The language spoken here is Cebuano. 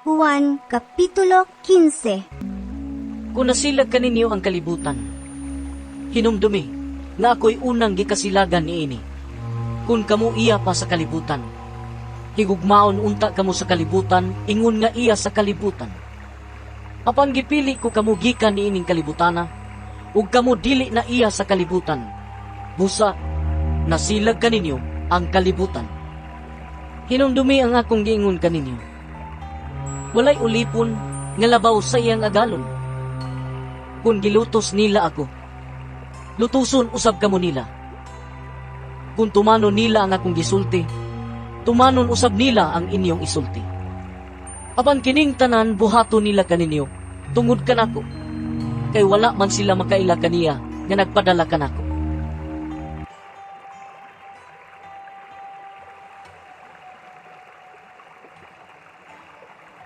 Juan Kapitulo 15. Kung nasilag kaninyo ang kalibutan, hinumdumi nga ako'y unang gikasilagan niini. Kung kamo iya pa sa kalibutan, higugmaon unta kamo sa kalibutan, ingon nga iya sa kalibutan. Apan gipili ko kamo gikan niining kalibutana, ug kamo dili na iya sa kalibutan. Busa, nasilag kaninyo ang kalibutan. Hinumdumi ang akong giingon kaninyo. Walay ulipon nga labaw sa iyang agalon. Kung gilutos nila ako, lutuson usab kamo nila. Kung tumanon nila ang akong gisulti, tumanon usab nila ang inyong isulti. Apan kining tanan buhaton nila kaninyo, tungod kanako, kay wala man sila makaila kaniya nga nagpadala kanako.